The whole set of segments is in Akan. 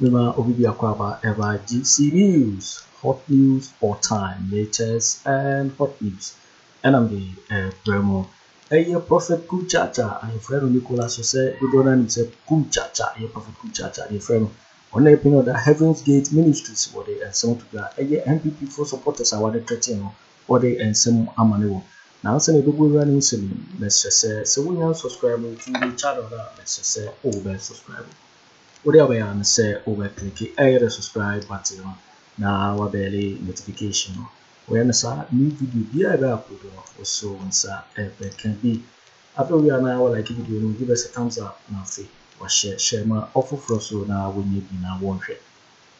Mema obi biako aba ɛba GC News, hot news all time, latest and hot news. Ɛna mede ɛbrɛ mo. Ɛyɛ Prophet Kumchacha a yɛfrɛ no Nicholas sɛ dodoɔ no anim sɛ Kumchacha, ɛyɛ Prophet Kumchacha na yɛfrɛ no. Ɔno na ɛpene ɔda Heaven's Gate Ministries wɔde nsɛm to dwa. Ɛyɛ NPP fo supporters a wɔde threaten no wɔde nsɛm ama ne wɔ. Na ansa na yɛbɛbɔ wura ne nsɛm yi, mɛsrɛ sɛ sɛ wonya subscribe to the channel no a mɛsrɛ sɛ wobɛ subscribe. Wode a wobɛyɛ ara ne sɛ wobɛ click ɛyɛ the subscribe button no na wabɛɛle notification no. Woyɛ no saa new video biara ɛbɛ upload no wo so wo nsa ɛbɛka bi. Afei wowie a na wa like video no, give us a thumbs up na afei wahyɛ hyɛ ma ɔfoforɔ so na wɔnyɛ bi na wɔnhwɛ.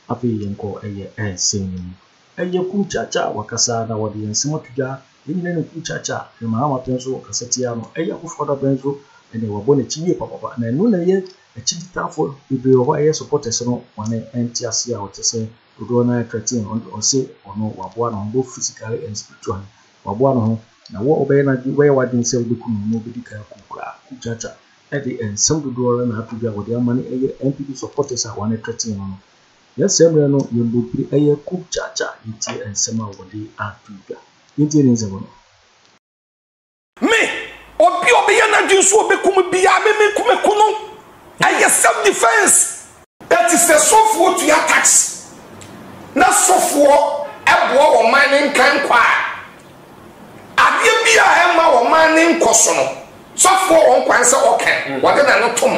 Afei yɛnkɔ ɛyɛ nsɛm no mu. Ɛyɛ Kumchacha wakasa na wɔde yɛn nsɛm ato dwa. Yɛn nyinaa nim Kumchacha. Hwɛ Mahama pɛn so ɔkasa tia no. Ɛyɛ Akufo Addo pɛn so ɛnna wabɔ n'akyi yie papapa. Na ɛno na ɛyɛ akyiditafoɔ bebree wɔ hɔ a ɛyɛ supporters no wɔn nte ase a wɔte sɛ dodoɔ no ara threaten no. Ɔse ɔno waboa ne ho both physically and spiritually. Waboa ne ho na wo a wobɛyɛ n'adwene wobɛyɛ w'adwene sɛ wobɛku no no wobɛdi kan aku wo koraa. Kumchacha ɛde nsɛm dodoɔ ara na ato dwa wɔde ama no ɛyɛ NPP supporters a wɔn threaten no no. Yɛn saa mmerɛ no yɛn bobire ɛyɛ kum kyaakyaa yɛntie nsɛm a wɔde ato dwa. Yɛntie ne nsɛm no. Me, obi a ɔbɛyɛ n'adwene sɛ ɔbɛkum biara, me menku mɛku no. Ɛyɛ self defence. Ɛte sɛ sɔfoɔ tua tax na sɔfoɔ boa ɔman no nkankɔ a, Adeɛ bi a ɛmma ɔman no nkɔso no, sɔfoɔ wɔ ho kwan sɛ ɔka, ɔde n'ano tom.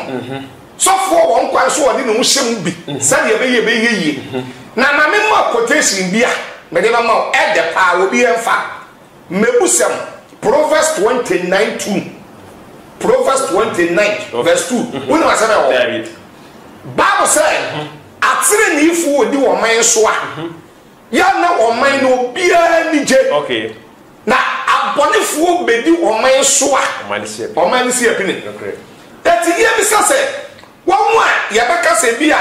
Sɔfoɔ wɔ ho kwan sɛ ɔde ne ho hyɛ mu bi sɛdeɛ ɛbɛyɛ ɛbɛyɛ yie. Na ma memma quotation bi a mede bɛma wo, ɛdɛ paa, obiara mfa. Mmebusɛm, Proverbs 29 2. Proverbs 29 verse 2. Wonim asɛm a ɛwɔ hɔ? Bible sɛ, ateneneefoɔ redi ɔman so a, Yɛ na ɔman no obiara ani gye. Na abɔnefoɔ bɛdi ɔman so a, ɔman no si apini. Enti yɛbisa sɛ, wɔn a yɛbɛka sɛ bi a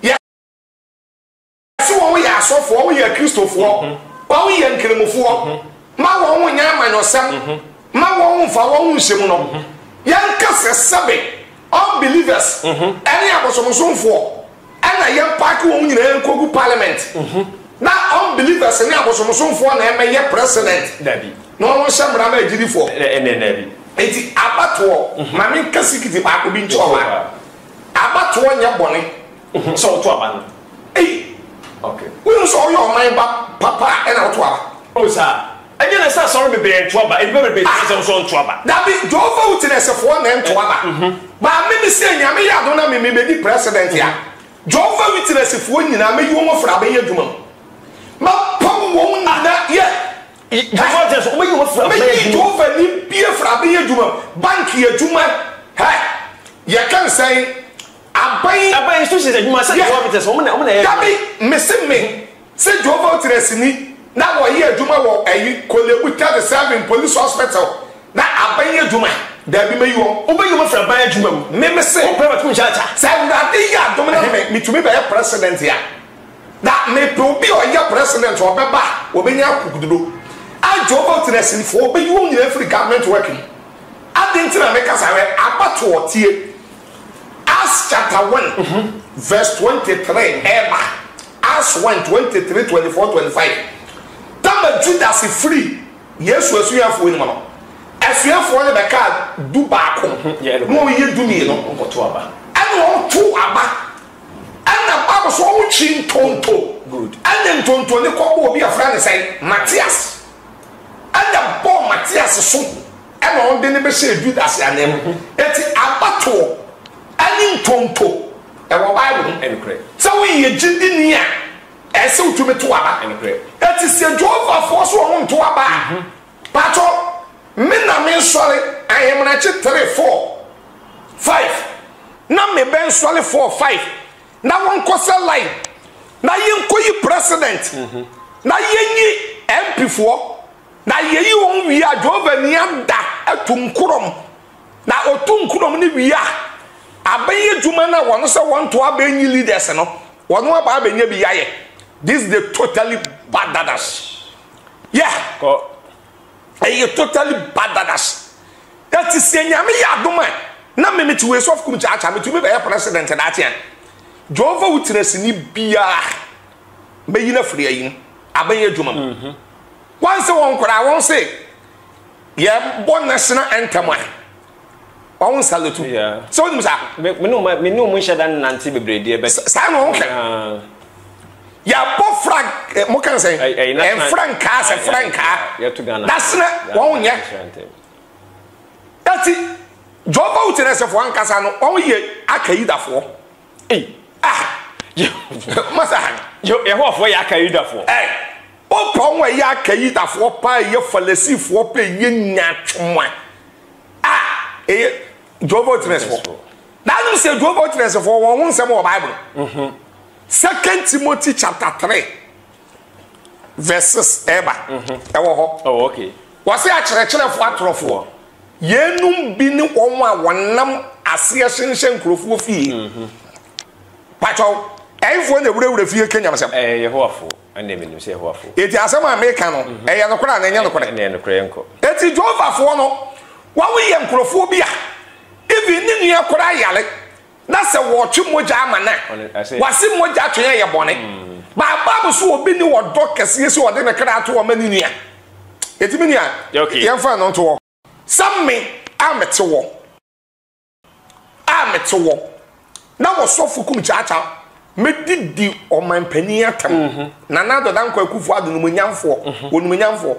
yɛse wɔn yɛ asɔfoɔ, wɔn yɛ akristofoɔ, wɔn yɛ nkramofoɔ, ma wɔn nyɛ amanyɔsɛm, ma wɔn mfa wɔn nhyɛ mu no, yɛnka sɛ sɛbe unbelievers ne abosomsomfoɔ ɛna yɛn paaki wɔn nyinaa nkogu parliament na unbelievers ne abosomsomfoɔ na ɛmɛyɛ president Dabi. na wɔn nhyɛ mmara ma agyidifoɔ. Ɛnɛ dabi. Eti abatoɔ maame nka sikiti baako bi nkyerɛ ɔma abatoɔ nyɛ bɔne. Sɛ ɔto aba no. Ei. Okay. Wonim sɛ ɔyɛ ɔman ba papa a ɛna ɔto aba. Oh saa. Ɛnyɛ na sɛ asɔre bebree nto aba, nnipa bebree te sɛ nso nto aba. Dabi, Jehovah Witness foɔ na ɛnto aba. But me me se Nyame yɛ adom na me me bɛdi president a, Jehovah Witness foɔ nyinaa mɛyi wɔn afiri abɛn adwuma mu. Mapam wɔn nyinaa, yeah. Jehovah Witness, wɔbɛyi wɔn afiri abɛn adwuma mu. Mɛyi Jehovah ni bi afiri abɛn adwuma mu, bank adwuma, hɛ, yɛka nsɛn, aban. Aban institutions adwuma sɛ Jehovah Witness, wɔn na wɔn na ɛyɛ adwuma. Dabi, me se me. Sɛ Jehovah Witnessni na wɔyɛ adwuma wɔ ɛyi Korle-Bu 37 Police Hospital na aban adwuma daabi mɛyi wɔn. Wobɛyi wɔn afiri aban adwuma mu? Me mese. Wo private mu nkyɛ akya. Sɛ Awurade yɛ adom na me metumi bɛyɛ president a, na mepɛ obi a ɔyɛ president a ɔbɛba a ɔbɛnya akokodudo a Jehovah Witnessfoɔ bɛyi wɔn nyinaa afiri government work mu. Adɛn nti na meka saa? Hwɛ abatoɔ tie. Acts chapter 1 verse 23 ɛɛba. Acts 1 23 24 25. Tama Judas firi Yesu asuafoɔ no mu no, asuafoɔ no bɛkaa 11 na wɔyɛ 12. Ɛna wɔto aba. Ɛna Bible so wɔtwe ntonto. Ɛna ntonto ne kɔbɔ obi a wɔfrɛ no sɛn? Matias. Ɛna bɔɔ Matias so. Ɛna ɔde no bɛhyɛɛ Judas ananmu. Enti abatoɔ ne ntonto ɛwɔ Bible mu. Sɛ woyɛ gyidini a, ɛsɛ sɛ wotumi to aba. Enti sɛ Jehovahfoɔ so wɔn nto aba a, paatɔ me na mensɔre ahemanakye 3, 4, 5 na mebɛnsɔre 4, 5 na wɔnkɔsɛ line na yɛnkɔyi president na yɛnyi MP foɔ. Na yeyi hɔn wie a, Jehovah enyi ada atu nkorom. Na otu nkorom no wie a, aban edwuma no a hɔn sɛ wɔntow aba enyi leaders no, hɔn aba abenya bi ayɛ. This the totally badadas. Yeah. Kɔ. Ɛyɛ totally badadas. Ɛti sɛ Nyame yɛ adom a, na me mete wei sɔfo kum kyaakyaa, metumi bɛyɛ president daakye a. Jehovah Witnessni biara mɛyi no afiri ayi mu, abɛn adwuma mu. Mhm. Wɔn se wɔn koraa wɔn se yɛbɔ national anthem a wɔn nsalutu. Sɛ wonim saa? Me ne wɔn nhyɛ da nnante bebree deɛ bɛ. Saa na wɔn kɛ. Yɛbɔ flag eh, mo kan sɛn? Mfrankaa sɛ frankaa. National wɔn nyɛ. Eti Jehovah Witnessfoɔ ankasa no wɔn yɛ akaidafoɔ. Ei. Ah! Masa. Yehowafoɔ yɛ akaidafoɔ. Ɛ wopɛ wɔn a ɛyɛ akaidafoɔ paa ɛyɛ Farisifoɔ pɛ ɛyɛ nyaatwom a a ɛyɛ Jehovah Witnessfoɔ. Na anom sɛ Jehovah Witnessfoɔ wɔn ho nsɛm wɔ Bible. Mhm. Second Timothy chapter 3 verse 6 ɛba mhm. ɛwɔ hɔ. Oh, okay. Wɔse akyerɛkyerɛfoɔ atorɔfoɔ. Yeinom bi ne wɔn a wɔnam aseɛ hyenhyɛ nkurɔfoɔ fie. Pakyɛw, ɛhefoɔ na ɛwurawura fie ka nyamesɛm? Ɛyɛ Yehowafoɔ. Ɛnna menim sɛ Yehowafoɔ. Enti asɛm a meka no, ɛyɛ nokorɛ anaa ɛnyɛ nokorɛ? Ɛnna ɛyɛ nokorɛ, yɛnkɔ. Enti Jehovafoɔ no, wɔyɛ nkurɔfoɔ bi a, even ne nua koraa yare, na sɛ wɔretwe mogya ama no a, wɔase mogya twe yɛ bɔne. But Bible so obi ne ɔdɔ kɛseɛ sɛ ɔde ne kra to hɔ ma ne nua. Enti me nua, yɛmfa ɛno nto hɔ. Sɛ me a mete hɔ, a mete hɔ, na wɔsɔfo kum kyaakyaa, mɛdidi ɔmanpanin atɛm, mhm. Nana Addo Dankwa Akufo Addo nomonyamfoɔ, mhm. onumonyamfoɔ,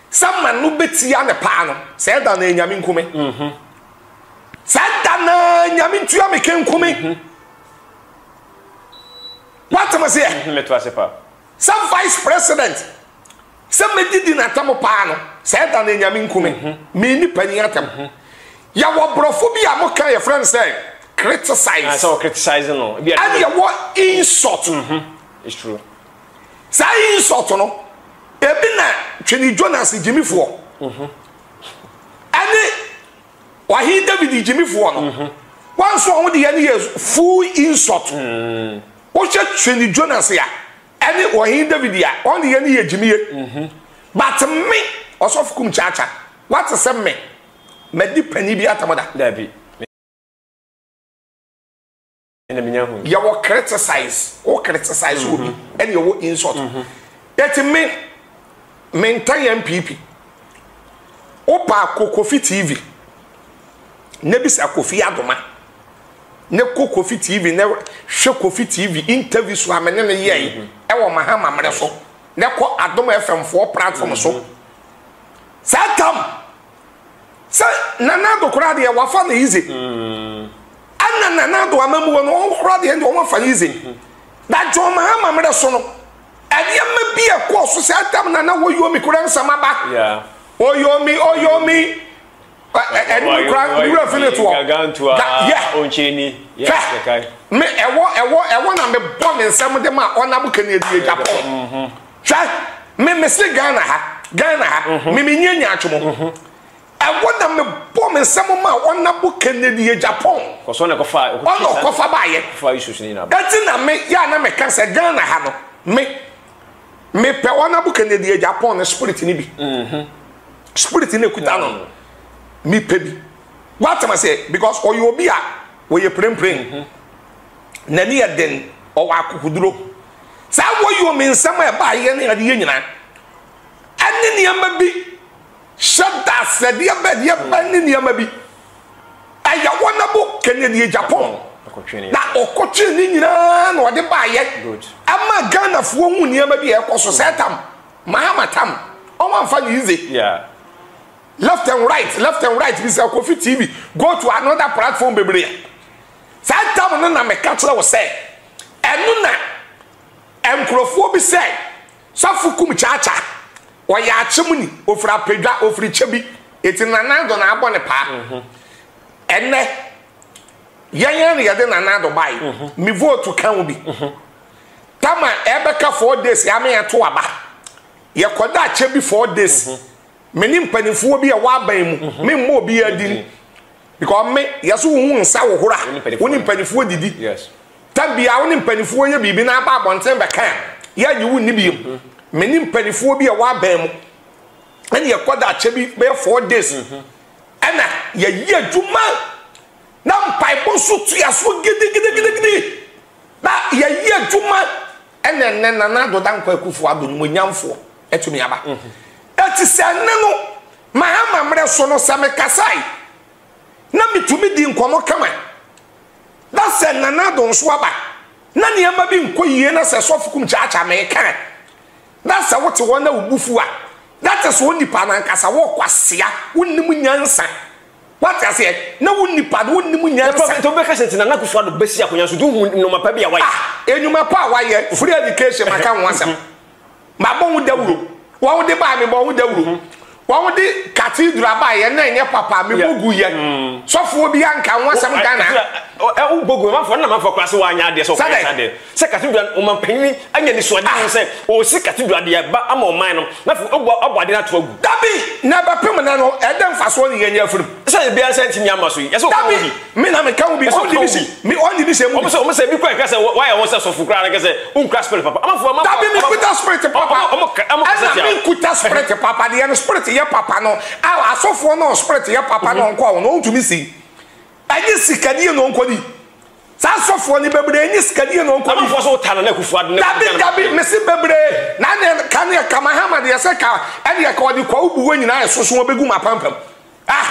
sɛ ma no bɛtia ne paa no, sɛ ɛda no anyame nkume. Mhm. Saa da no nyame ntua me kenkume. Woate me seɛ? Sɛ vice president sɛ mɛdidi n'atam paa no, saa da no nyame nku me. Menni panyin atam. Yɛwɔ borɔfo bi a moka yɛfrɛ no sɛ criticize. Sɛ criticize no. Ɛne yɛwɔ insult. It's true. Saa insult no, ebi na Twene Jonas gyimifoɔ. Ɛne Ɔhene David gyimifoɔ no, mhm. wɔn nso wɔn deɛ no yɛ full insult. Mm. Wohwɛ Twene Jonas a, ɛne Ɔhene David a, wɔn deɛ no yɛ gyimie. Mhm. But me, ɔsɔfo kum kyaakya, wate sɛ me, madi panin bi atam da. Dabi. Ɛna menya hu. Yɛwɔ criticize, wo criticize obi, mhm. ɛna yɛwɔ insult. Mhm. Eti me, me ntan NPP. Wopa kɔ Kofi TV, na bisa Kofi Adoma, ne kɔ Kofi TV, na hwɛ Kofi TV interview so a me ne no yɛe mhm. ɛwɔ Mahama mmerɛ so, na kɔ Adom FM foɔ platform so. Saa tam, Sɛ Nana Addo koraa deɛ wafa no easy. Ɛna Nana Addo amamuo no wɔn koraa deɛ wɔn afa no easy. Na John Mahama mmerɛ so no nneɛma bi a ɛkɔɔ so saa tam na na wɔyomi koraa nsɛm aba. Oyomi oyomi ɛnum koraa wura fi ne toɔ. Yɛ hwɛ me ɛwɔ ɛwɔ ɛwɔ na me bɔ me nsɛm de ma ɔnabo kɛnɛ die Japan. Hwɛ, me me se Ghana ha, Ghana ha, mhm. me me nye nyaatwom. Mhm. Ɛwɔ na me bɔ me nsɛm ma ɔnabo Kennedy yɛ Japan. Kɔsɔ na kɔfa. Ɔna ɔkɔfa baayɛ. Kɔfa issues ni na. Ɛti na me yɛ na me ka sɛ Ghana ha no, me me pɛ ɔnabo Kennedy yɛ Japan ne spirit ni bi. Mhm. Spirit ni ekuta no. Me pɛ bi. Wate ma sɛ because ɔyɛ obi a wɔyɛ prempren. N'ani yɛ den, ɔwɔ akokoduro. Saa wɔyɔ me nsɛm a ɛbaa yɛ ne adeɛ nyinaa ɛne nneɛma bi hyɛ da asɛdeɛ bɛ deɛ bɛ ne nneɛma bi ɛyɛ wɔn abo kɛnɛdeɛ Japan na ɔkɔtwe ne nyinaa na ɔde baayɛ ɛma Ghanafoɔ hu nneɛma bi a ɛkɔ so sɛ tam Mahama tam wɔn amfa ne yize left and right left and right bisa Kofi TV go to another platform bebree saa tam no na meka kyerɛ wo sɛ Ɛno na nkurɔfoɔ bi sɛ sɔfo kum kyaakya, ɔyɛ akyem ni, ofiri apadwa, ofiri kyɛ bi, eti Nana Addo na abɔ ne paa. Mhm. Ɛnɛ, yɛn yɛn na yɛde Nana Addo bae, mhm. me vote ka ho bi. Mhm. Tama ɛbɛka four days ame ato aba, yɛkɔda akyɛ bi four days, me ne mpanimfoɔ bi a ɛwɔ aban mu, me mmɔ obiara din. Because me, yɛso wo ho nsa wo hora, wo ne mpanimfoɔ didi. Tam biara wo ne mpanimfoɔ yɛ biribi na aba abɔnten bɛka a, yɛnnye wo nni biom. Mhm. Me ne mpanimfoɔ bi a ɛwɔ aban mu, ɛne yɛkɔ da akyɛ bi bɛyɛ four days, mhm. ɛna yɛyi adwuma na mpaebɔ nso tua so gidigidigidi. Na yɛyɛ adwuma ɛna ɛnɛ Nana Addo Dankwa Akufo Addo nimonyamfoɔ atumi aba. Ɛti sɛ ɛnɛ no Mahama mmerɛ so no sɛ mekasae na metumi di nkɔmmɔ kama na sɛ Nana Addo nso aba na nneɛma bi nkɔ yie na sɛ sɔfo kum kyaakyaa meka na sɛ wote hɔ na wo bo fu a that is wo nipa no ankasa wo kwasea wonnim nyansa Wate aseɛ? Na wo nipa no, wonnim nyansa. Prophet, wobɛka sɛ nti Nana Akufo-Addo bɛsi akonnwa so, nti wohu nnwuma pa bi a wayɛ? Ah, nnwuma pa a wayɛ, free education, maka ho asɛm. Mabɔ ho dawuro. Wɔn de baeɛ, mebɔ ho dawuro. Wɔn de cathedral baeɛ, na ɛnyɛ papa, mebɔ gu yɛ. Sɔfoɔ bi anka ho asɛm Ghana. Wobɔ gu, amanfoɔ, na amanfoɔ koraa sɛ wanyɛ adeɛ sɛ ɔkɔyɛ saa deɛ. Sɛ cathedral, ɔmanpanin anya anisoadehu sɛ ɔresi cathedral de aba ama ɔman no, na afei wabɔ abɔ ade no ato agu. Dabi! Na ɛbɛpem nnɛ no, ɛdɛn mfasoɔ na yɛanya afiri mu? Sɛ ebiara nsa ntumi amma so yi, ɛsɛ ɔka ho Dabi! bi. Me na meka ho bi, Ɛsɛ ɔka ɔnni ho bi bi. si, me ɔnni bi sɛ mu Wɔn bi. sɛ wɔn sɛ ebi kura nka sɛ wayɛ wɔn sɛ sɔfo koraa no nka sɛ wonkura spirit papa. Amanfoɔ amanfoɔ Dabi, amanfoɔ mekuta spirit papa. wɔn wɔn ka wɔn kasa Ɛna tia wo. menkuta spirit papa deɛ no, spirit yɛ papa no, a asɔfoɔ no a spirit yɛ papa no ɔnkɔ wɔn no, ɔntumi si. Ɛnyɛ sikadie na ɔnkɔdi. Saa sɔfoɔ no bebree nye sikadie na ɔnkɔdi. Amanfoɔ so wota Nana Akufo Addo ne Dabi Ghana dabi mese bebree na ɛne ka ne ɛka Mahama deɛ sɛ ka ɛne ɛka ɔde kwawu bu wɔ nyinaa ɛsoso ɔbɛgu m'apampam ah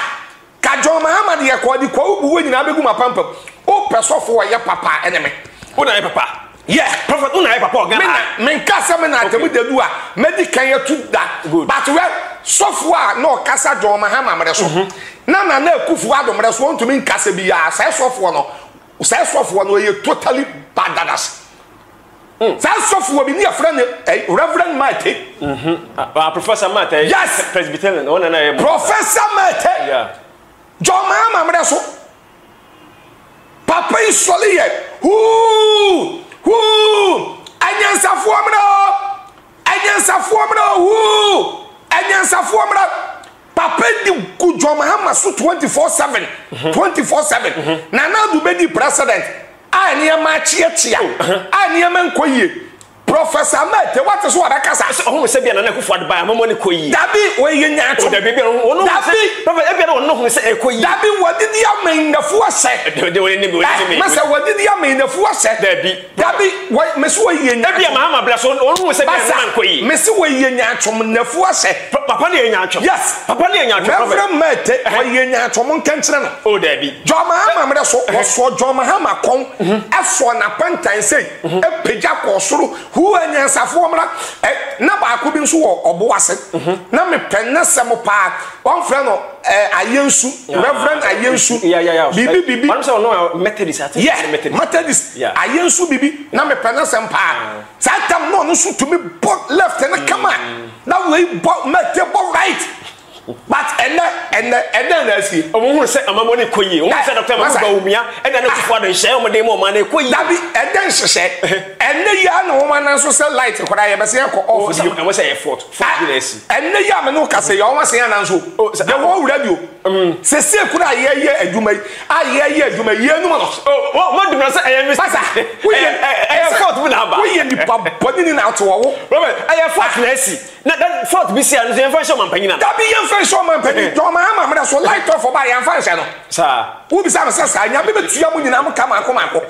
ka John Mahama deɛ ka ɔde kwawu bu wɔ nyinaa bɛgu m'apampam wopɛ sɔfoɔ ɔyɛ papa ɛne me. Wo na ayɛ papa. Yeah. Prophet wo na ayɛ papa wɔ Ghana Me ha. na menka sɛ me na atemu dadu a mɛdi kan atu da Good. but wɛ sɔfoɔ a na ɔkasa John Mahama mmerɛ so na Nana Akufo Addo mmerɛ so ɔntumi nkasa biara saa sɔfoɔ no saa sɔfoɔ no ɔyɛ totally badadas saa sɔfoɔ bi ne yɛfrɛ no eh, Reverend Mate Ah, Professor Mate. Yes. Presbyterian. Ɔno na na yɛ. Professor Mate Yeah. John Mahama mmerɛ so Papa yi sɔre yɛ huu huu anyansafoɔ mmerɛ o anyansafoɔ mmerɛ o huu anyansafoɔ mmerɛ papa di gu John Mahama so 24/7 24/7 Nana Addo bɛdi president a nneɛma akyeakyea a nneɛma nkɔ yie Professor Mate, wate so wabɛkasa. Sɛ ɔhunu sɛ bia Nana Akufo Addo bae amammuo no kɔ yie. Dabi, wɔyɛ nyaatwom. Oh, dabi, ebia ɔno hunu sɛ, Dabi. Prophet, ebia na ɔno hunu sɛ ɛkɔ yie. Dabi, wɔdidi ama nnafua sɛ. Dabi, wɔn anim, wɔn anim. Eh, masa wɔdidi ama nnafua sɛ. Dabi. Dabi, wɔ, mesi wɔyɛ nyaatwom. Ebia Mahama bla so, ɔno hunu sɛ bia Masa, nneɛma nkɔ yie. mesi wɔyɛ nyaatwom nnafua sɛ. Papa no yɛ nyaatwom. Yes. Papa no yɛ nyaatwom, Prophet. Reverend Mate, wɔyɛ nyaatwom nkɛnkyerɛ no. Oh, dabi. John Mahama mmerɛ so, wɔsɔɔ John Mahama kɔn, ɛsɔɔ n'apantan sei, ɛpagya kɔɔ soro, huu anyansafoɔ mmra, ɛ, na baako bi nso wɔ ɔbo ase, na mepɛ n'asɛm paa, wɔmfrɛ no ɛ, Ayensu, Reverend Ayensu, biribi biribi. Ɔno sɛ ɔno a Methodist, I think Yeah, Methodist. Methodist, Yeah. Ayensu biribi, na mepɛ n'asɛm paa. Saa tam na ɔno nso tumi bɔ left no kama, na wei bɔ, Mate bɔ right. But ɛnɛ ɛnɛ ɛdɛn na asie. Wɔn hunu sɛ amammuo no kɔ yie. Wɔn hunu sɛ Dr. Mahmoud Bawumia ɛna ne Akufo Addo nhyehyɛe a wɔde ma ɔman no ɛkɔ yie. Dabi ɛdɛn nhyehyɛe? Ɛnɛ yi ara na wɔn anan so sɛ light koraa yɛbɛsɛ yɛkɔ off bio. Ɛwɔ sɛ ɛyɛ fault fault bi na asi. Ɛnɛ yi a me ne wo kasa yi wɔn asen anan so. The whole radio. Sese koraa a yɛyɛ adwuma yi a yɛyɛ adwuma yi yɛnum no. Wɔn dum na sɛ ɛyɛ mistake. Masa woyɛ ɛyɛ fault bi na aba. Woyɛ nipa bɔne ni na ato ɔwo. Robert ɛyɛ fault na asi. Na da fault bi si a no so yɛmfa nhyɛ ɔmampanyin ana? Dabi yɛmfa nhyɛ ɔmampanyin. John Mahama mmerɛ so light off ɔbaa yɛmfa nhyɛ no. Saa. Wobisa me sɛ saa Nyame bɛtua mo nyinaa mo ka maako maako.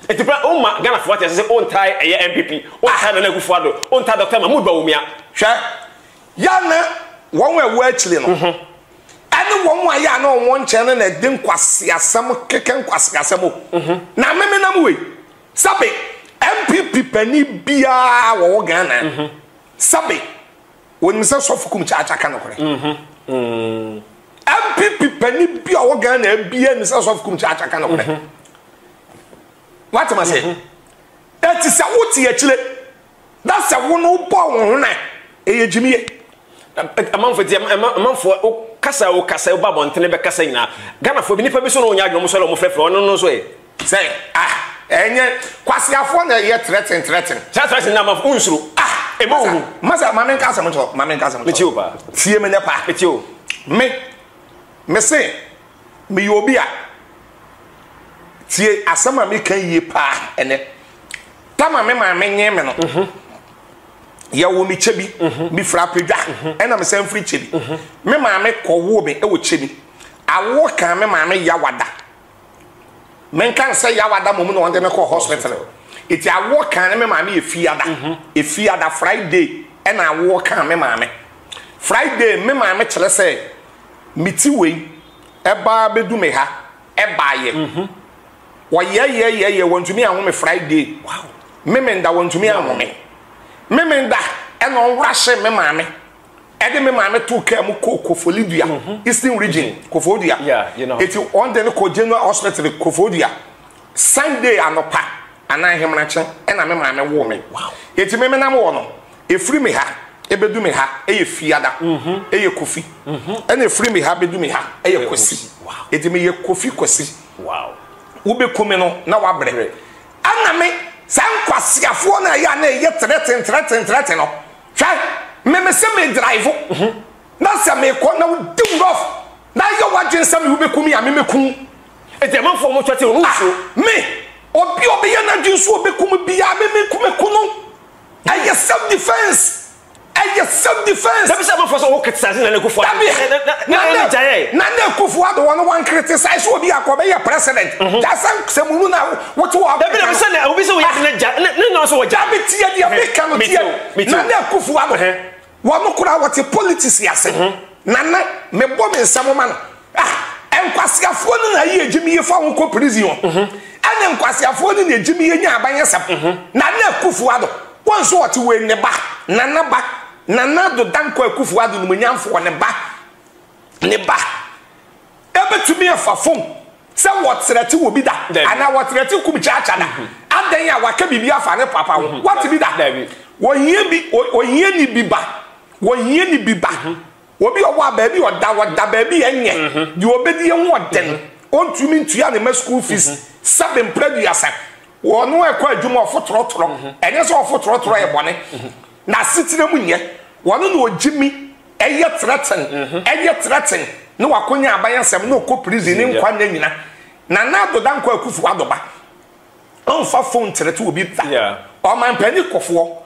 Eti pra woma Ghanafoɔ ate ase sɛ wontae ɛyɛ NPP, wontae Nana Akufo Addo, wontae Doctor Mahmood Bawumia. Hwɛ, yɛ a na wɔn a ɛwɔ akyire no ɛne wɔn a yɛ a na wɔn nkyɛn no na ɛde nkwaseasɛm keka nkwaseasɛm o. Na me menam wei. Sɛbe NPP panin biara wɔwɔ Ghana sɛbe wɔnim sɛ sɔfo kum kyaakya ka nokorɛ. NPP panin bi a ɔwɔ Ghana biara nim sɛ sɔfo kum kyaakya ka nokorɛ. Wate ma sɛ ɛti sɛ wote akyire Na sɛ wo no wobɔ wo ho no a, ɛyɛ gyimie. Amanfoɔ ti amanfoɔ wo kasa wo kasa wo ba abɔntene bɛ kasa nyinaa Ghanafoɔ bi nipa bi so na wɔnyɛ adwene wɔn sɔre wɔn frɛfrɛ ɔno no nso ɛ. Sɛ ah ɛnyɛ kwaseafoɔ na ɛyɛ threaten threaten. Saa threaten na amanfoɔ nsuro ah ɛma wo hu. Masa maame nka asɛm nkyerɛ maame nka asɛm nkyerɛ. Metie o paa. Tie me nɛ paa. Metie o. Me me se meyɛ obi a tie asɛm a meka yie paa ɛnɛ. Tama me maame nyee me no, yɛwoo me Kyebi, mefiri Apadwa, ɛna mesan firi Kyebi. Me maame kɔwoo me wɔ Kyebi. Awoɔ kaa me maame Yawada. Menka no sɛ Yaw ada mmom na wɔde me kɔɔ hospital. Eti awoɔ kaa ne me maame yɛ Fiada. Efiada, Friday, ɛna awoɔ kaa me maame. Friday me maame kyerɛ sɛ me ti wei ɛbaa bɛdu me ha, ɛbaeɛ. Wɔyɛyɛyɛyɛ wɔntumi anwo me Friday. Memenda wɔntumi anwo me. Memenda ɛna ɔwrahye me maame. Ɛde me maame too kaa mu kɔɔ Koforidua, Eastern Region, Koforidua. Eti wɔn de no kɔɔ General Hospital, Koforidua. Sunday anɔpa anaa ahemanakye ɛna me maame woo me. Eti me menam wɔ no, efiri me ha ebedu me ha ɛyɛ Fiada, ɛyɛ Kofi. Ɛna efiri me ha bedu me ha ɛyɛ Kwasi. Eti meyɛ Kofi Kwasi. Wobɛku me no na wabrɛ. Ɛna me saa nkwaseafoɔ no a ɛyɛ a na ɛyɛ trɛten trɛten trɛten no, Hwɛ, me me se me drive na sɛ mekɔ na wodi wo rough na ayɛ w'adwene sɛ me wobɛku me a me mɛku wo. Enti amanfoɔ mo twɛte wɔn nsuo. Ah, me, obi a ɔbɛyɛ n'adwene so ɔbɛku me biara me me mɛku no. Ɛyɛ self defense. Ɛyɛ self defense. Dabi sɛ amanfoɔ sɛ wɔn criticize Nana Akufo Addo. Dabi, Nana, Nana Akufo Addo wɔn wɔn criticize obi akɔ ɔbɛyɛ president. Gya sɛ nsɛmunu na wote wɔ Dabi dabi sɛ na obi sɛ wɔyɛ na gya ne ne na sɛ wɔgya. Dabi tie deɛ meka no tie. Nana Akufo Addo wɔn koraa wɔte politics ase. Nana mebɔ me nsɛm ma no. Ah, nkwaseafoɔ no na ayi agyimi yi fa ho kɔ prison o. Ɛne nkwaseafoɔ no na agyimi yi nya aban asɛm. Nana Akufo Addo wɔn nso wɔte wei ne ba Nana ba Nana Addo Dankwa Akufo Addo nimuonyamfoɔ ne ba ne ba. Ebetumi afa fam sɛ wɔtrɛte obi da anaa wɔtrɛte kum kyaakya da. Adɛn a waka biribi afa ne papa ho? Wate bi da? Ohia bi, ohiani bi ba, ohiani bi ba. Obi a ɔwɔ a baabi a ɔda, ɔda baabi a ɛnyɛ. Deɛ ɔbɛdi ho ɔden. Ɔntumi ntua ne mma school fees. Sɛbe mprɛ aduasa. Ɔno ɛkɔ adwuma ɔfo trɔtrɔ. Ɛnyɛ sɛ ɔfo trɔtrɔ yɛ bɔne. N'asetena mu nyɛ. Ɔno na ɔgye mi. Ɛyɛ threaten, ɛyɛ threaten na wakonya aban asɛm na ɔkɔ prison ne nkwa nna nyina. Nana Addo Dankwa Akufo Addo ba ɔnfa phone threat obi da. Ɔmanpanin Kofoɔ,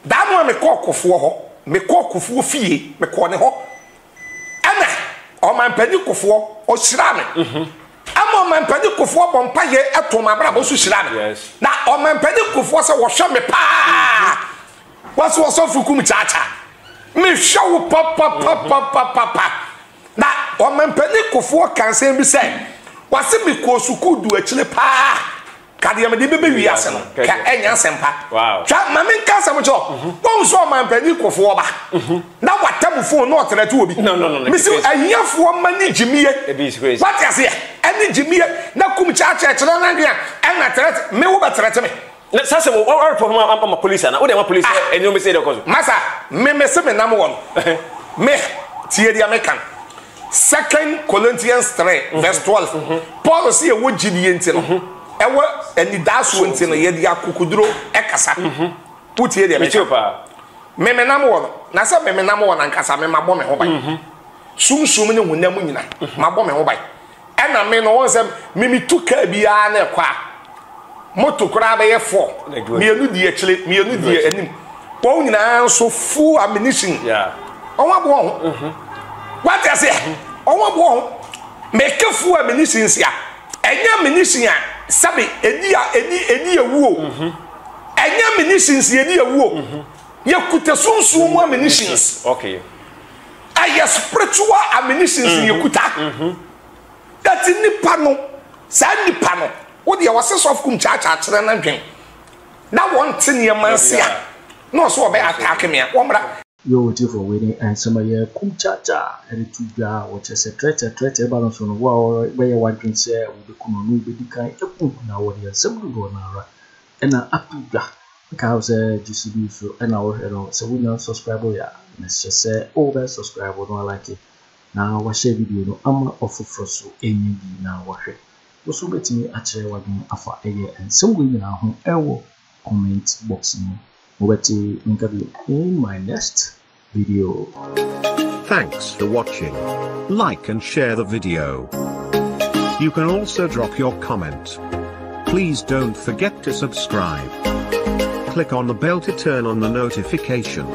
da no a mekɔɔ Kofoɔ hɔ, mekɔɔ Kofoɔ fie, mekɔɔ ne hɔ ɛna Ɔmanpanin Kofoɔ ɔhyiraa me. Ɛma Ɔmanpanin Kofoɔ bɔ mpaeɛ ɛtoo m'abrabɔ so hyiraa me. Na Ɔmanpanin Kofoɔ sɛ wɔhwɛ me paa. Wɔse ɔsɔfo kum kyaakyaa. Mehwɛ wo papapapapapa. Na ɔmampanin Kufuor ka nsɛm bi sɛ, wɔse mekɔɔ sukuu du akyire paa, ka deɛ mede bɛbɛ wiase no, ka ɛnyɛ asɛm pa. Hwɛ, ma menka asɛm nkyerɛ wo. Woahu sɛ ɔmampanin Kufuor ba, na wata mu fon na ɔtrɛte obi. Mese ahiafoɔ mma ne gyimie. Wate aseɛ? Ɛne gyimie na kum kyaakyaa kyerɛ n'adwene a, ɛna trɛte, me wobɛtrɛte me. Na saa asɛm wo report ma ama police ana? Wo de ama police ah. Ɛnyɛ wɔn bɛsɛ ɛkɔ so. Masa, me me se me nam wɔ no. Me tie deɛ meka no. Second Corinthians 3 mm -hmm. verse 12. Mm -hmm. Paul se ɛwɔ gyidie nti no. Mm -hmm. Ɛwɔ anidaasoɔ nti no yɛde akokoduro ɛkasa. Mm -hmm. Wotie deɛ meka. Me me nam wɔ no. Na sɛ me me nam wɔ no ankasa me mabɔ me ho ban. Mm -hmm. Sumsum ne honam nyina mabɔ me ho ban. Ɛna me no wɔn sɛ me me tu kaa biara na ɛkɔ a moto koraa bɛyɛ fɔ mmienu di akyire mmienu di anim wɔn nyinaa nso full ammunition wɔn aboɔ ho mhm. wate aseɛ mhm. wɔn aboɔ ho mɛka full ammunition si a ɛnyɛ ammunition a sɛbi edi a edi edi ewuo mhm. ɛnyɛ ammunition si edi ewuo yɛkuta sunsun mu ammunitions. Okay. Ɛyɛ spiritual ammunitions mm -hmm. yɛkuta. Mm -hmm. That nipa no, saa nipa no, wo deɛ wɔse sɔfo kum kyaakyaa kyerɛ no dwen na wɔnte nneɛma ase a na ɔso ɔbɛ attack me a wɔmmra. Yo otiefo wei ne nsɛm a ɛyɛ kum kyaakyaa de to dwa a wɔkyerɛ sɛ trɛtrɛ trɛtrɛ ba no so no wo a wobɛyɛ w'adwene sɛ wobɛku no no wobɛdi kan aku na wɔde nsɛm dodoɔ no ara na ato dwa. Mekae wo sɛ GCB so na wohwɛ no, sɛ wonya nsubscribe yɛ a, mesrɛ sɛ wobɛ subscribe na walike na wahyɛ video no ama ɔfoforɔ so anya bi na wahwɛ. Wo nso wobɛtumi akyerɛ w'adwene afa ɛyɛ nsɛm wei nyinaa ho ɛwɔ comment box no mu. Mobɛte me nka bio in my next video. Thanks for watching. Like and share the video. You can also drop your comment. Please don't forget to subscribe. Click on the bell to turn on the notification.